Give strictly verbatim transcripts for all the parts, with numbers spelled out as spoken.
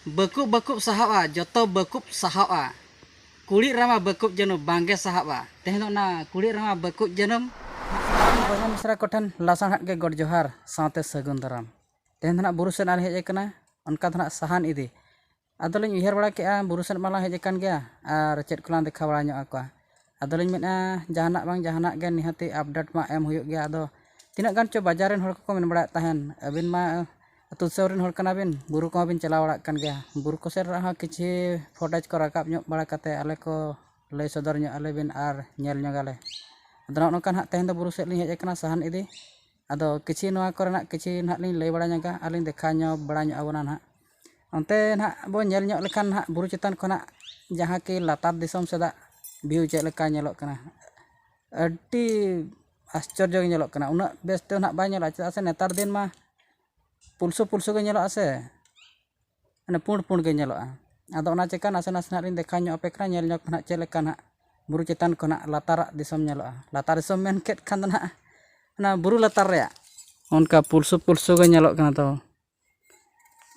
ᱵᱟᱹᱠᱩᱵ ᱵᱟᱹᱠᱩᱵ ᱥᱟᱦᱟᱣᱜᱼᱟ, ᱡᱚᱛᱚ ᱵᱟᱹᱠᱩᱵ ᱥᱟᱦᱟᱣᱜᱼᱟ᱾ ᱠᱩᱲᱤᱫ ᱨᱟᱢᱟ ᱵᱟᱹᱠᱩᱵ ᱡᱟᱹᱱᱩᱢ ᱵᱟᱝᱜᱮ ᱥᱟᱦᱟᱣᱜᱼᱟ᱾ ᱛᱮᱦᱮᱧ ᱫᱚ ᱚᱱᱟ ᱠᱩᱲᱤᱫ ᱨᱟᱢᱟ ᱵᱟᱹᱠᱩᱵ ᱡᱟᱹᱱᱩᱢ ᱵᱚᱭᱦᱟ ᱢᱤᱥᱨᱟ ᱠᱚᱴᱷᱮᱱ ᱞᱟᱥᱟᱲᱦᱮᱫ ᱜᱮ ᱜᱚᱰ ᱡᱚᱦᱟᱨ ᱥᱟᱶᱛᱮ ᱥᱟᱹᱜᱩᱱ ᱫᱟᱨᱟᱢ᱾ ᱛᱮᱦᱮᱧ ᱫᱚ ᱱᱟᱦᱟᱜ ᱵᱩᱨᱩ ᱥᱮᱫ ᱟᱞᱮ ᱦᱮᱡ ᱟᱠᱟᱱᱟ, ᱚᱱᱠᱟ ᱫᱚ ᱱᱟᱦᱟᱜ ᱥᱟᱦᱟᱱ ᱤᱫᱤ᱾ ᱟᱫᱚᱞᱤᱧ ᱩᱭᱦᱟᱹᱨ ᱵᱟᱲᱟ ᱠᱮᱜᱼᱟ, ᱵᱩᱨᱩ ᱥᱮᱫ ᱢᱟᱞᱟᱝ ᱦᱮᱡ ᱟᱠᱟᱱ ᱜᱮᱭᱟ, ᱟᱨ ᱪᱮᱫ ᱠᱚᱞᱟᱝ ᱫᱮᱠᱷᱟᱣ ᱵᱟᱲᱟ ᱧᱚᱜ ᱟᱠᱚᱣᱟ᱾ ᱟᱫᱚᱞᱤᱧ ᱢᱮᱱᱮᱫᱼᱟ, ᱡᱟᱦᱟᱱᱟᱜ ᱵᱟᱝ ᱡᱟᱦᱟᱱᱟᱜ ᱜᱮ ᱱᱤᱦᱟᱹᱛᱤ update ᱢᱟ ᱮᱢ ᱦᱩᱭᱩᱜ ᱜᱮᱭᱟ᱾ ᱟᱫᱚ ᱛᱤᱱᱟᱹᱜ ᱜᱟᱱ ᱪᱚ ᱵᱟᱡᱟᱨ ᱨᱮᱱ ᱦᱚᱲ ᱠᱚᱠᱚ ᱢᱮᱱ ᱵᱟᱲᱟᱭᱮᱫ ᱛᱟᱦᱮᱱ, ᱟᱹᱵᱤᱱ ᱢᱟ ᱟᱹᱛᱩ ᱫᱤᱥᱚᱢ ᱨᱮᱱ ᱦᱚᱲ ᱠᱟᱱᱟ ᱵᱤᱱ, ᱵᱩᱨᱩ ᱠᱚᱦᱚᱸ ᱵᱤᱱ ᱪᱟᱞᱟᱣ ᱵᱟᱲᱟᱜ ᱠᱟᱱ ᱜᱮᱭᱟ᱾ ᱵᱩᱨᱩ ᱠᱚ ᱥᱮᱫ ᱨᱮᱦᱚᱸ ᱠᱤᱪᱷᱤ footage ᱠᱚ ᱨᱟᱠᱟᱵ ᱧᱚᱜ ᱵᱟᱲᱟ ᱠᱟᱛᱮ ᱟᱞᱮ ᱠᱚ ᱞᱟᱹᱭ ᱥᱚᱫᱚᱨ ᱧᱚᱜ ᱟᱞᱮ ᱵᱤᱱ ᱟᱨ ᱧᱮᱞ ᱧᱚᱜ ᱟᱞᱮ᱾ ᱟᱫᱚ ᱱᱚᱜᱼᱚ ᱱᱚᱝᱠᱟ ᱱᱟᱦᱟᱜ ᱛᱮᱦᱮᱧ ᱫᱚ ᱵᱩᱨᱩ ᱥᱮᱫ ᱞᱤᱧ ᱦᱮᱡ ᱟᱠᱟᱱᱟ ᱥᱟᱦᱟᱱ ᱤᱫᱤ᱾ ᱟᱫᱚ ᱠᱤᱪᱷᱤ ᱱᱚᱣᱟ ᱠᱚᱨᱮᱱᱟᱜ ᱠᱤᱪᱷᱤ ᱱᱟᱦᱟᱜ ᱞᱤᱧ ᱞᱟᱹᱭ ᱵᱟᱲᱟ ᱧᱚᱜᱟ ᱟᱨ ᱞᱤᱧ ᱫᱮᱠᱷᱟᱣ ᱧᱚᱜ ᱵᱟᱲᱟ ᱧᱚᱜ ᱟᱵᱚᱱᱟ ᱱᱟᱦᱟᱜ᱾ ᱚᱱᱛᱮ ᱱᱟᱦᱟᱜ ᱵᱚ ᱧᱮᱞ ᱧᱚᱜ ᱞᱮᱠᱷᱟᱱ ᱱᱟᱦᱟᱜ ᱵᱩᱨᱩ ᱪᱮᱛᱟᱱ ᱠᱷᱚᱱᱟᱜ ᱡᱟᱦᱟᱸ ᱠᱤ ᱞᱟᱛᱟᱨ ᱫᱤᱥᱚᱢ ᱥᱮᱫᱟᱜ view ᱪᱮᱫ ᱞᱮᱠᱟ ᱧᱮᱞᱚᱜ ᱠᱟᱱᱟ, ᱟᱹᱰᱤ ᱟᱥᱪᱚᱨᱡᱚ ᱜᱮ ᱧᱮᱞᱚᱜ ᱠᱟᱱᱟ᱾ ᱩᱱᱟᱹᱜ ᱵᱮᱥ ᱛᱮ ᱱᱟᱦᱟᱜ ᱵᱟᱭ ᱧᱮᱞᱚᱜᱼᱟ, ᱪᱮᱫᱟᱜ ᱥᱮ ᱱᱮᱛᱟᱨ ᱫᱤᱱ ᱢᱟ ᱯᱩᱞᱥᱩ ᱯᱩᱞᱥᱩ ᱜᱮ ᱧᱮᱞᱚᱜᱼᱟ ᱥᱮ, ᱢᱟᱱᱮ ᱯᱩᱸᱰ ᱯᱩᱸᱰ ᱜᱮ ᱧᱮᱞᱚᱜᱼᱟ᱾ ᱟᱫᱚ ᱚᱱᱟ ᱪᱤᱠᱟ ᱱᱟᱥᱮ ᱱᱟᱥᱮ ᱱᱟᱦᱟᱜ ᱞᱤᱧ ᱫᱮᱠᱷᱟᱣ ᱧᱚᱜ ᱟᱯᱮ ᱠᱟᱱᱟ, ᱧᱮᱞ ᱧᱚᱜ ᱯᱮ ᱱᱟᱦᱟᱜ ᱪᱮᱫ ᱞᱮᱠᱟ ᱱᱟᱦᱟᱜ ᱵᱩᱨᱩ ᱪᱮᱛᱟᱱ ᱠᱷᱚᱱᱟᱜ ᱞᱟᱛᱟᱨᱟᱜ ᱫᱤᱥᱚᱢ ᱧᱮᱞᱚᱜᱼᱟ᱾ ᱞᱟᱛᱟᱨ ᱫᱤᱥᱚᱢ ᱢᱮᱱ ᱠᱮᱫ ᱠᱷᱟᱱ ᱫᱚ ᱱᱟᱦᱟᱜ ᱚᱱᱟ ᱵᱩᱨᱩ ᱞᱟᱛᱟᱨ ᱨᱮᱭᱟᱜ ᱚᱱᱠᱟ ᱯᱩᱞᱥᱩ ᱯᱩᱞᱥᱩ ᱜᱮ ᱧᱮᱞᱚᱜ ᱠᱟᱱᱟ᱾ ᱛᱚ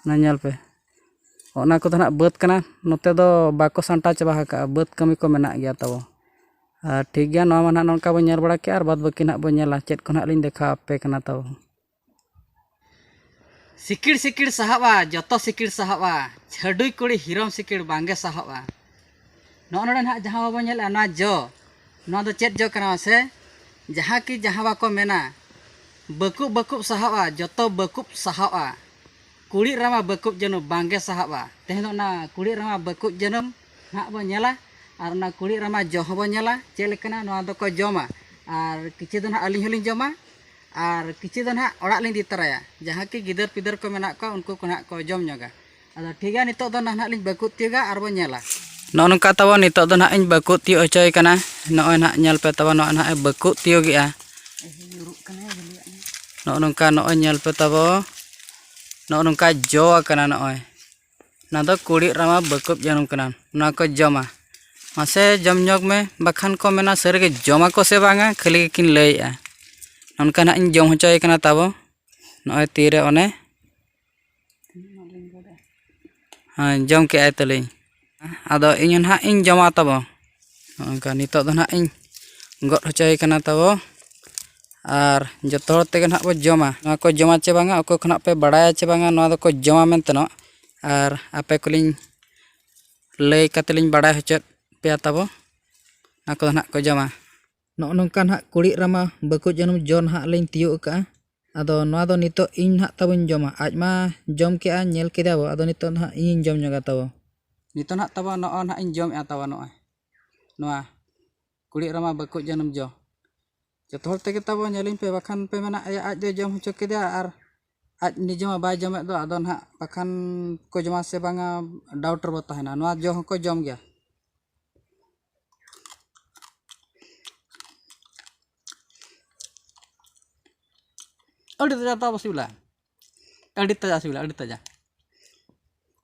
ᱚᱱᱟ ᱧᱮᱞ ᱯᱮ, ᱚᱱᱟ ᱠᱚᱫᱚ ᱱᱟᱦᱟᱜ ᱵᱟᱹᱫᱽ ᱠᱟᱱᱟ, ᱱᱚᱛᱮ ᱫᱚ ᱵᱟᱠᱚ ᱥᱟᱢᱴᱟᱣ ᱪᱟᱵᱟ ᱟᱠᱟᱜᱼᱟ, ᱵᱟᱹᱫᱽ ᱠᱟᱹᱢᱤ ᱠᱚ ᱢᱮᱱᱟᱜ ᱜᱮᱭᱟ ᱛᱟᱵᱚ᱾ ᱟᱨ ᱴᱷᱤᱠ ᱜᱮᱭᱟ, ᱱᱚᱣᱟ ᱢᱟ ᱱᱟᱦᱟᱜ ᱱᱚᱝᱠᱟ ᱵᱚᱱ ᱧᱮᱞ ᱵᱟᱲᱟ ᱠᱮᱜᱼᱟ, ᱟᱨ ᱵᱟᱫᱽ ᱵᱟᱹᱠᱤ ᱱᱟᱦᱟᱜ ᱵᱚᱱ ᱧᱮᱞᱟ ᱪᱮᱫ ᱠᱚ ᱱᱟᱦᱟᱜ ᱞᱤᱧ ᱫᱮᱠᱷᱟᱣ ᱟᱯᱮ ᱠᱟᱱᱟ ᱛᱟᱵᱚ᱾ ᱥᱤᱠᱤᱲ ᱥᱤᱠᱤᱲ ᱥᱟᱦᱟᱵᱼᱟ, ᱡᱚᱛᱚ ᱥᱤᱠᱤᱲ ᱥᱟᱦᱟᱵᱼᱟ᱾ ᱪᱷᱟᱹᱰᱩᱭ ᱠᱩᱲᱤ ᱦᱤᱨᱚᱢ ᱥᱤᱠᱤᱲ ᱵᱟᱝᱜᱮ ᱥᱟᱦᱟᱵᱼᱟ᱾ ᱱᱚᱜᱼᱚ ᱱᱚᱰᱮ ᱱᱟᱦᱟᱜ ᱡᱟᱦᱟᱸ ᱵᱟᱵᱚᱱ ᱧᱮᱞᱮᱜᱼᱟ, ᱱᱚᱣᱟ ᱡᱚ, ᱱᱚᱣᱟ ᱫᱚ ᱪᱮᱫ ᱡᱚ ᱠᱟᱱᱟ ᱢᱟᱥᱮ? ᱡᱟᱦᱟᱸ ᱠᱤ ᱡᱟᱦᱟᱸ ᱵᱟᱠᱚ ᱢᱮᱱᱟ, ᱵᱟᱹᱠᱩᱵ ᱵᱟᱹᱠᱩᱵ ᱥᱟᱦᱟᱵᱼᱟ, ᱡᱚᱛᱚ ᱵᱟᱹᱠᱩᱵ ᱥᱟᱦᱟᱵᱼᱟ᱾ ᱠᱩᱲᱤᱫ ᱨᱟᱢᱟ ᱵᱟᱹᱠᱩᱵ ᱡᱟᱹᱱᱩᱢ ᱵᱟᱝᱜᱮ ᱥᱟᱦᱟᱵᱼᱟ᱾ ᱛᱮᱦᱮᱧ ᱫᱚ ᱚᱱᱟ ᱠᱩᱲᱤᱫ ᱨᱟᱢᱟ ᱵᱟᱹᱠᱩᱵ ᱡᱟᱹᱱᱩᱢ ᱱᱟᱦᱟᱜ ᱵᱚᱱ ᱧᱮᱞᱟ, ᱟᱨ ᱚᱱᱟ ᱠᱩᱲᱤᱫ ᱨᱟᱢᱟ ᱡᱚ ᱦᱚᱸᱵᱚᱱ ᱧᱮᱞᱟ ᱪᱮᱫ ᱞᱮᱠᱟᱱᱟ᱾ ᱱᱚᱣᱟ ᱫᱚᱠᱚ ᱡᱚᱢᱟ, ᱟᱨ ᱠᱤᱪᱷᱩ ᱫᱚ ᱱᱟᱦᱟᱜ ᱟᱹᱞᱤᱧ ᱦᱚᱸᱞᱤᱧ ᱡᱚᱢᱟ, ᱟᱨ ᱠᱤᱪᱷᱩ ᱫᱚ ᱱᱟᱦᱟᱜ ᱚᱲᱟᱜ ᱞᱤᱧ ᱤᱫᱤ ᱛᱚᱨᱟᱭᱟ᱾ ᱡᱟᱦᱟᱸ ᱠᱤ ᱜᱤᱫᱟᱹᱨ ᱯᱤᱫᱟᱹᱨ ᱠᱚ ᱢᱮᱱᱟᱜ ᱠᱚᱣᱟ, ᱩᱱᱠᱩ ᱠᱚ ᱱᱟᱦᱟᱜ ᱠᱚ ᱡᱚᱢ ᱧᱚᱜᱟ᱾ ᱟᱫᱚ ᱴᱷᱤᱠ ᱜᱮᱭᱟ, ᱱᱤᱛᱚᱜ ᱫᱚ ᱱᱟᱦᱟᱜ ᱞᱤᱧ ᱵᱟᱹᱠᱩᱵ ᱛᱤᱭᱳᱜᱟ ᱟᱨ ᱵᱚᱱ ᱧᱮᱞᱟ᱾ ᱱᱚᱜᱼᱚ ᱱᱚᱝᱠᱟ ᱛᱟᱵᱚ ᱱᱤᱛᱚᱜ ᱫᱚ ᱱᱟᱦᱟᱜ ᱤᱧ ᱵᱟᱹᱠᱩᱵ ᱛᱤᱭᱳᱜ ᱦᱚᱪᱚᱭ ᱠᱟᱱᱟ᱾ ᱱᱚᱜᱼᱚᱭ ᱱᱟᱦᱟᱜ ᱧᱮᱞ ᱯᱮ ᱛᱟᱵᱚ, ᱱᱚᱜᱼᱚᱭ ᱱᱟᱦᱟᱜ ᱮ ᱵᱟᱹᱠᱩᱵ ᱛᱤᱭᱳᱜᱮᱜᱼᱟ᱾ ᱱᱚᱜᱼᱚ ᱱᱚᱝᱠᱟ ᱱᱚᱜᱼᱚᱭ ᱧᱮᱞ ᱯᱮ ᱛᱟᱵᱚ, ᱱᱚᱜᱼᱚ ᱱᱚᱝᱠᱟ ᱡᱚ ᱟᱠᱟᱱᱟ᱾ ᱱᱚᱜᱼᱚᱭ ᱚᱱᱟ ᱫᱚ ᱠᱩᱲᱤᱫ ᱨᱟᱢᱟ ᱵᱟᱹᱠᱩᱵ ᱡᱟᱹᱱᱩᱢ ᱠᱟᱱᱟ, ᱱᱚᱣᱟ ᱠᱚ ᱡᱚᱢᱟ᱾ ᱢᱟᱥᱮ ᱡᱚᱢ ᱧᱚᱜᱽ ᱢᱮ, ᱵᱟᱠᱷᱟᱱ ᱠᱚ ᱢᱮᱱᱟ ᱥᱟᱹᱨᱤᱜᱮ ᱡᱚᱢᱟᱠᱚ ᱥᱮ ᱵᱟᱝᱟ, ᱠᱷᱟᱹᱞᱤ ᱜᱮᱠᱤᱱ ᱞᱟᱹᱭᱮᱜᱼᱟ᱾ ᱱᱚᱝᱠᱟ ᱱᱟᱦᱟᱜ ᱤᱧ ᱡᱚᱢ ᱦᱚᱪᱚᱭᱮ ᱠᱟᱱᱟ ᱛᱟᱵᱚ᱾ ᱱᱚᱜᱼᱚᱭ ᱛᱤᱨᱮ ᱚᱱᱮ ᱡᱚᱢ ᱠᱮᱜᱼᱟᱭ ᱛᱟᱹᱞᱤᱧ᱾ ᱟᱫᱚ ᱤᱧ ᱦᱚᱸ ᱱᱟᱦᱟᱜ ᱤᱧ ᱡᱚᱢᱟ ᱛᱟᱵᱚ᱾ ᱱᱚᱜᱼᱚ ᱱᱚᱝᱠᱟ ᱱᱤᱛᱚᱜ ᱫᱚ ᱱᱟᱦᱟᱜ ᱤᱧ ᱜᱚᱫ ᱦᱚᱪᱚᱭᱮ ᱠᱟᱱᱟ ᱛᱟᱵᱚ᱾ ᱟᱨ ᱡᱚᱛᱚ ᱦᱚᱲ ᱛᱮᱜᱮ ᱱᱟᱦᱟᱜ ᱵᱚ ᱡᱚᱢᱟ᱾ ᱱᱚᱣᱟ ᱠᱚ ᱡᱚᱢᱟ ᱪᱮ ᱵᱟᱝᱟ, ᱚᱠᱚᱭ ᱠᱚ ᱱᱟᱦᱟᱜ ᱯᱮ ᱵᱟᱲᱟᱭᱟ ᱪᱮ ᱵᱟᱝᱟ ᱱᱚᱣᱟ ᱫᱚᱠᱚ ᱡᱚᱢᱟ ᱢᱮᱱᱛᱮ ᱱᱚᱜ, ᱟᱨ ᱟᱯᱮ ᱠᱚᱞᱤᱧ ᱞᱟᱹᱭ ᱠᱟᱛᱮ ᱞᱤᱧ ᱵᱟᱲᱟᱭ ᱦᱚᱪᱚᱭᱮᱫ ᱯᱮᱭᱟ ᱛᱟᱵᱚ᱾ ᱚᱱᱟ ᱠᱚᱫᱚ ᱱᱟᱦᱟᱜ ᱠᱚ ᱡᱚᱢᱟ᱾ ᱱᱚᱜᱼᱚ ᱱᱚᱝᱠᱟ ᱱᱟᱦᱟᱜ ᱠᱩᱲᱤᱫ ᱨᱟᱢᱟ ᱵᱟᱹᱠᱩ ᱡᱟᱹᱱᱩᱢ ᱡᱚ ᱱᱟᱦᱟᱜ ᱞᱤᱧ ᱛᱤᱭᱳᱜ ᱟᱠᱟᱫᱼᱟ᱾ ᱟᱫᱚ ᱱᱚᱣᱟ ᱫᱚ ᱱᱤᱛᱚᱜ ᱤᱧ ᱱᱟᱦᱟᱜ ᱛᱟᱵᱚᱧ ᱡᱚᱢᱟ᱾ ᱟᱡ ᱢᱟ ᱡᱚᱢ ᱠᱮᱜᱼᱟ, ᱧᱮᱞ ᱠᱮᱫᱮᱭᱟ ᱵᱚ, ᱟᱫᱚ ᱱᱤᱛᱚᱜ ᱱᱟᱦᱟᱜ ᱤᱧᱤᱧ ᱡᱚᱢ ᱧᱚᱜᱟ ᱛᱟᱵᱚ᱾ ᱱᱤᱛᱚᱜ ᱱᱟᱦᱟᱜ ᱛᱟᱵᱚ ᱱᱚᱜᱼᱚ ᱱᱟᱦᱟᱜ ᱤᱧ ᱡᱚᱢᱮᱜᱼᱟ ᱛᱟᱵᱚ ᱱᱚᱜᱼᱚᱭ ᱱᱚᱣᱟ ᱠᱩᱲᱤᱫ ᱨᱟᱢᱟ ᱵᱟᱹᱠᱩ ᱡᱟᱹᱱᱩᱢ ᱡᱚ᱾ ᱡᱚᱛᱚ ᱦᱚᱲ ᱛᱮᱜᱮ ᱛᱟᱵᱚ ᱧᱮᱞᱤᱧ ᱯᱮ, ᱵᱟᱠᱷᱟᱱ ᱯᱮ ᱢᱮᱱᱟ, "ᱮᱭᱟ, ᱟᱡ ᱫᱚᱭ ᱡᱚᱢ ᱦᱚᱪᱚ ᱠᱮᱫᱮᱭᱟ ᱟᱨ ᱟᱡ ᱱᱤᱡᱮ ᱢᱟ ᱵᱟᱭ ᱡᱚᱢᱮᱫ ᱫᱚ", ᱟᱫᱚ ᱱᱟᱦᱟᱜ ᱵᱟᱠᱷᱟᱱ ᱠᱚ ᱡᱚᱢᱟ ᱥᱮ ᱵᱟᱝᱟ, ᱰᱟᱣᱩᱴ ᱨᱮᱵᱚ ᱛᱟᱦᱮᱱᱟ᱾ ᱱᱚᱣᱟ ᱡᱚ ᱦᱚᱸᱠᱚ ᱡᱚᱢ ᱜᱮᱭᱟ᱾ ᱟᱹᱰᱤ ᱛᱟᱡᱟ ᱛᱟᱵᱚ ᱥᱤᱵᱤᱞᱟ, ᱟᱹᱰᱤ ᱛᱟᱡᱟ ᱥᱤᱵᱤᱞᱟ, ᱟᱹᱰᱤ ᱛᱟᱡᱟ᱾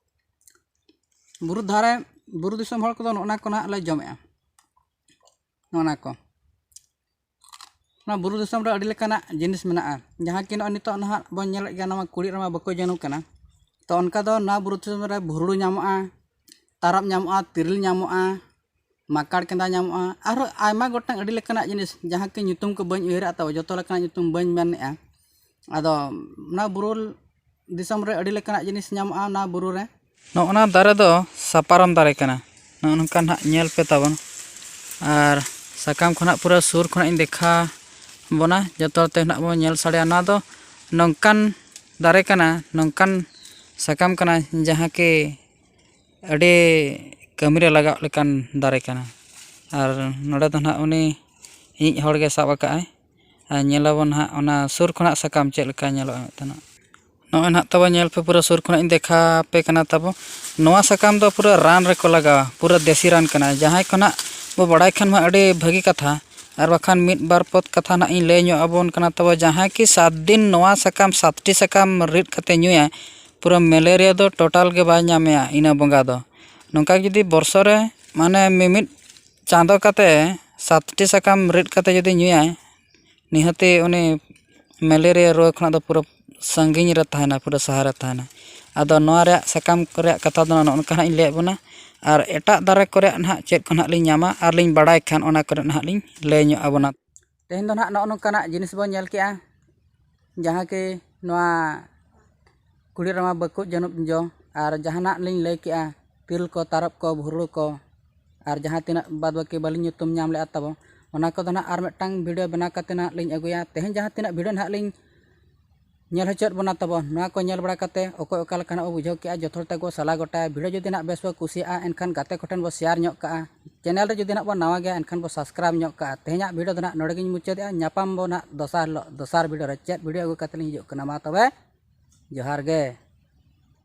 ᱵᱩᱨᱩ ᱫᱷᱟᱨᱮ, ᱵᱩᱨᱩ ᱫᱤᱥᱚᱢ ᱦᱚᱲ ᱠᱚᱫᱚ ᱱᱚᱜᱼᱚ ᱱᱟ ᱠᱚ ᱱᱟᱦᱟᱜ ᱞᱮ ᱡᱚᱢᱮᱜᱼᱟ, ᱱᱚᱜᱼᱚ ᱱᱟ ᱠᱚ᱾ ᱱᱚᱣᱟ ᱵᱩᱨᱩ ᱫᱤᱥᱚᱢ ᱨᱮ ᱟᱹᱰᱤ ᱞᱮᱠᱟᱱᱟᱜ ᱡᱤᱱᱤᱥ ᱢᱮᱱᱟᱜᱼᱟ, ᱡᱟᱦᱟᱸ ᱠᱤ ᱱᱚᱜᱼᱚᱭ ᱱᱤᱛᱚᱜ ᱱᱟᱦᱟᱜ ᱵᱚᱱ ᱧᱮᱞᱮᱫ ᱜᱮᱭᱟ, ᱱᱚᱣᱟ ᱠᱩᱲᱤᱫ ᱨᱟᱢᱟ ᱵᱟᱹᱠᱩ ᱡᱟᱹᱱᱩᱢ ᱠᱟᱱᱟ᱾ ᱛᱚ, ᱚᱱᱠᱟ ᱫᱚ ᱱᱚᱣᱟ ᱵᱩᱨᱩ ᱫᱤᱥᱚᱢ ᱨᱮ ᱵᱷᱩᱨᱲᱩ ᱧᱟᱢᱚᱜᱼᱟ, ᱛᱟᱨᱟᱵ ᱧᱟᱢᱚᱜᱼᱟ, ᱛᱤᱨᱤᱞ ᱧᱟᱢᱚᱜᱼᱟ, ᱢᱟᱠᱟᱲ ᱠᱮᱸᱫᱟ ᱧᱟᱢᱚᱜᱼᱟ, ᱟᱨᱦᱚᱸ ᱟᱭᱢᱟ ᱜᱚᱴᱟᱝ ᱟᱹᱰᱤ ᱞᱮᱠᱟᱱᱟᱜ ᱡᱤᱱᱤᱥ, ᱡᱟᱦᱟᱸ ᱠᱤ ᱧᱩᱛᱩᱢ ᱠᱚ ᱵᱟᱹᱧ ᱩᱭᱦᱟᱹᱨᱮᱜᱼᱟ, ᱛᱚ, ᱡᱚᱛᱚ ᱞᱮᱠᱟᱱᱟᱜ ᱧᱩᱛᱩᱢ ᱵᱟᱹᱧ ᱢᱮᱱᱮᱜᱼᱟ᱾ ᱟᱫᱚ ᱚᱱᱟ ᱵᱩᱨᱩ ᱫᱤᱥᱚᱢ ᱨᱮ ᱟᱹᱰᱤ ᱞᱮᱠᱟᱱᱟᱜ ᱡᱤᱱᱤᱥ ᱧᱟᱢᱚᱜᱼᱟ ᱚᱱᱟ ᱵᱩᱨᱩ ᱨᱮ᱾ ᱱᱚᱜᱼᱚ ᱱᱟ ᱫᱟᱨᱮ ᱫᱚ ᱥᱟᱯᱟᱨᱚᱢ ᱫᱟᱨᱮ ᱠᱟᱱᱟ᱾ ᱱᱚᱜᱼᱚ ᱱᱚᱝᱠᱟ ᱱᱟᱦᱟᱜ ᱧᱮᱞ ᱯᱮ ᱛᱟᱵᱚᱱ᱾ ᱟᱨ ᱥᱟᱠᱟᱢ ᱠᱷᱚᱱᱟᱜ ᱯᱩᱨᱟᱹ ᱥᱩᱨ ᱠᱷᱚᱱᱟᱜ ᱤᱧ ᱫᱮᱠᱷᱟᱣ ᱵᱚᱱᱟ, ᱡᱚᱛᱚ ᱦᱚᱲ ᱛᱮ ᱱᱟᱦᱟᱜ ᱵᱚᱱ ᱧᱮᱞ ᱥᱟᱰᱮᱭᱟ᱾ ᱱᱚᱣᱟ ᱫᱚ ᱱᱚᱝᱠᱟᱱ ᱫᱟᱨᱮ ᱠᱟᱱᱟ, ᱱᱚᱝᱠᱟᱱ ᱥᱟᱠᱟᱢ ᱠᱟᱱᱟ, ᱡᱟᱦᱟᱸ ᱠᱤ ᱟᱹᱰᱤ ᱠᱟᱹᱢᱤᱨᱮ ᱞᱟᱜᱟᱜ ᱞᱮᱠᱟᱱ ᱫᱟᱨᱮ ᱠᱟᱱᱟ᱾ ᱟᱨ ᱱᱚᱰᱮ ᱫᱚ ᱱᱟᱦᱟᱜ ᱩᱱᱤ ᱤᱧᱤᱡ ᱦᱚᱲᱜᱮ ᱥᱟᱵ ᱟᱠᱟᱫᱼᱟᱭ᱾ ᱟᱨ ᱧᱮᱞᱟᱵᱚᱱ ᱱᱟᱦᱟᱜ ᱚᱱᱟ ᱥᱩᱨ ᱠᱷᱚᱱᱟᱜ ᱥᱟᱠᱟᱢ ᱪᱮᱫ ᱞᱮᱠᱟ ᱧᱮᱞᱚᱜᱼᱟ ᱢᱤᱫᱴᱟᱝ᱾ ᱱᱚᱜᱼᱚᱭ ᱱᱟᱦᱟᱜ ᱛᱟᱵᱚ ᱧᱮᱞ ᱯᱮ, ᱯᱩᱨᱟᱹ ᱥᱩᱨ ᱠᱷᱚᱱᱟᱜ ᱤᱧ ᱫᱮᱠᱷᱟᱣ ᱟᱯᱮ ᱠᱟᱱᱟ ᱛᱟᱵᱚ᱾ ᱱᱚᱣᱟ ᱥᱟᱠᱟᱢ ᱫᱚ ᱯᱩᱨᱟᱹ ᱨᱟᱱ ᱨᱮᱠᱚ ᱞᱟᱜᱟᱣᱟ, ᱯᱩᱨᱟᱹ ᱫᱮᱥᱤ ᱨᱟᱱ ᱠᱟᱱᱟ᱾ ᱡᱟᱦᱟᱸᱭ ᱠᱚ ᱱᱟᱦᱟᱜ ᱵᱚ ᱵᱟᱲᱟᱭ ᱠᱷᱟᱱ ᱢᱟ ᱟᱹᱰᱤ ᱵᱷᱟᱹᱜᱤ ᱠᱟᱛᱷᱟ, ᱟᱨ ᱵᱟᱠᱷᱟᱱ ᱢᱤᱫ ᱵᱟᱨ ᱯᱚᱫ ᱠᱟᱛᱷᱟ ᱱᱟᱦᱟᱜ ᱤᱧ ᱞᱟᱹᱭ ᱧᱚᱜ ᱟᱵᱚᱱ ᱠᱟᱱᱟ ᱛᱟᱵᱚ᱾ ᱡᱟᱦᱟᱸᱭ ᱠᱤ ᱥᱟᱛ ᱫᱤᱱ ᱱᱚᱣᱟ ᱥᱟᱠᱟᱢ, ᱥᱟᱛᱴᱤ ᱥᱟᱠᱟᱢ ᱨᱤᱫ ᱠᱟᱛᱮ ᱧᱩᱭᱟᱭ, ᱯᱩᱨᱟᱹ ᱢᱮᱞᱮᱨᱤᱭᱟ ᱫᱚ ᱴᱳᱴᱟᱞ ᱜᱮ ᱵᱟᱭ ᱧᱟᱢᱮᱭᱟ ᱤᱱᱟᱹ ᱵᱚᱸᱜᱟ ᱫᱚ᱾ ᱱᱚᱝᱠᱟ ᱡᱩᱫᱤ ᱵᱚᱨᱥᱚ ᱨᱮ, ᱢᱟᱱᱮ, ᱢᱤᱢᱤᱫ ᱪᱟᱸᱫᱚ ᱠᱟᱛᱮ ᱥᱟᱛᱴᱤ ᱥᱟᱠᱟᱢ ᱨᱤᱫ ᱠᱟᱛᱮ ᱡᱩᱫᱤ ᱧᱩᱭᱟᱭ, ᱱᱤᱦᱟᱹᱛᱤ ᱩᱱᱤ ᱢᱮᱞᱮᱨᱤᱭᱟ ᱨᱩᱣᱟᱹ ᱠᱷᱚᱱᱟᱜ ᱫᱚ ᱯᱩᱨᱟᱹ ᱥᱟᱺᱜᱤᱧ ᱨᱮ ᱛᱟᱦᱮᱱᱟ, ᱯᱩᱨᱟᱹ ᱥᱟᱦᱟ ᱨᱮ ᱛᱟᱦᱮᱱᱟ᱾ ᱟᱫᱚ ᱱᱚᱣᱟ ᱨᱮᱭᱟᱜ ᱥᱟᱠᱟᱢ ᱠᱚ ᱨᱮᱭᱟᱜ ᱠᱟᱛᱷᱟ ᱫᱚ ᱱᱚᱜᱼᱚ ᱱᱚᱝᱠᱟ ᱦᱟᱸᱜ ᱤᱧ ᱞᱟᱹᱭᱟᱫ ᱵᱚᱱᱟ᱾ ᱟᱨ ᱮᱴᱟᱜ ᱫᱟᱨᱮ ᱠᱚ ᱨᱮᱭᱟᱜ ᱱᱟᱦᱟᱜ ᱪᱮᱫ ᱠᱚ ᱱᱟᱦᱟᱜ ᱞᱤᱧ ᱧᱟᱢᱟ ᱟᱨ ᱞᱤᱧ ᱵᱟᱲᱟᱭ ᱠᱷᱟᱱ, ᱚᱱᱟ ᱠᱚ ᱨᱮ ᱱᱟᱦᱟᱜ ᱞᱤᱧ ᱞᱟᱹᱭ ᱧᱚᱜ ᱟᱵᱚᱱᱟ᱾ ᱛᱮᱦᱮᱧ ᱫᱚ ᱱᱟᱦᱟᱜ ᱱᱚᱜᱼᱚ ᱱᱚᱝᱠᱟᱱᱟᱜ ᱡᱤᱱᱤᱥ ᱵᱚᱱ ᱧᱮᱞ ᱠᱮᱜᱼᱟ, ᱡᱟᱦᱟᱸ ᱠᱤ ᱱᱚᱣᱟ ᱠᱩᱲᱤ ᱨᱟᱢᱟ ᱵᱟᱹᱠᱩᱵ ᱡᱟᱹᱱᱩᱢ ᱡᱚ, ᱟᱨ ᱡᱟᱦᱟᱱᱟᱜ ᱞᱤᱧ ᱞᱟᱹᱭ ᱠᱮᱜᱼᱟ, ᱛᱤᱞ ᱠᱚ, ᱛᱟᱨᱚᱵ ᱠᱚ, ᱵᱷᱩᱨᱞᱩ ᱠᱚ, ᱟᱨ ᱡᱟᱦᱟᱸ ᱛᱤᱱᱟᱹᱜ ᱵᱟᱫ ᱵᱟᱹᱠᱤ ᱵᱟᱹᱞᱤᱧ ᱧᱩᱛᱩᱢ ᱧᱟᱢ ᱞᱮᱜᱼᱟ ᱛᱟᱵᱚ, ᱚᱱᱟ ᱠᱚᱫᱚ ᱱᱟᱦᱟᱜ ᱟᱨ ᱢᱤᱫᱴᱟᱝ video ᱵᱮᱱᱟᱣ ᱠᱟᱛᱮ ᱱᱟᱦᱟᱜ ᱞᱤᱧ ᱟᱹᱜᱩᱭᱟ᱾ ᱛᱮᱦᱮᱧ ᱡᱟᱦᱟᱸ ᱛᱤᱱᱟᱹᱜ video ᱱᱟᱦᱟᱜ ᱞᱤᱧ ᱧᱮᱞ ᱦᱚᱪᱚᱭᱮᱫ ᱵᱚᱱᱟ ᱛᱟᱵᱚ, ᱱᱚᱣᱟ ᱠᱚ ᱧᱮᱞ ᱵᱟᱲᱟ ᱠᱟᱛᱮ ᱚᱠᱚᱭ ᱚᱠᱟ ᱞᱮᱠᱟᱱᱟᱜ ᱵᱚ ᱵᱩᱡᱷᱟᱹᱣ ᱠᱮᱜᱼᱟ, ᱡᱚᱛᱚ ᱦᱚᱲ ᱛᱮᱵᱚ ᱥᱟᱞᱟ ᱜᱚᱴᱟᱭᱟ᱾ Video ᱡᱩᱫᱤ ᱱᱟᱦᱟᱜ ᱵᱮᱥ ᱵᱚ ᱠᱩᱥᱤᱭᱟᱜᱼᱟ, ᱮᱱᱠᱷᱟᱱ ᱜᱟᱛᱮ ᱠᱚᱴᱷᱮᱱ ᱵᱚ share ᱧᱚᱜ ᱠᱟᱜᱼᱟ᱾ Channel ᱨᱮ ᱡᱩᱫᱤ ᱱᱟᱦᱟᱜ ᱵᱚ ᱱᱟᱣᱟ ᱜᱮᱭᱟ, ᱮᱱᱠᱷᱟᱱ ᱵᱚ subscribe ᱧᱚᱜ ᱠᱟᱜᱼᱟ᱾ ᱛᱮᱦᱮᱧᱟᱜ video ᱫᱚ ᱱᱟᱦᱟᱜ ᱱᱚᱰᱮ ᱜᱤᱧ ᱢᱩᱪᱟᱹᱫᱮᱜᱼᱟ᱾ ᱧᱟᱯᱟᱢ ᱵᱚ ᱱᱟᱦᱟᱜ ᱫᱚᱥᱟᱨ ᱦᱤᱞᱳᱜ ᱫᱚᱥᱟᱨ video ᱨᱮ᱾ ᱪᱮᱫ video ᱟᱹᱜᱩ ᱠᱟᱛᱮ ᱞᱤᱧ ᱦᱤᱡᱩᱜ ᱠᱟᱱᱟ? ᱢᱟ ᱛᱚᱵᱮ, ᱡᱚᱦᱟᱨ ᱜᱮ᱾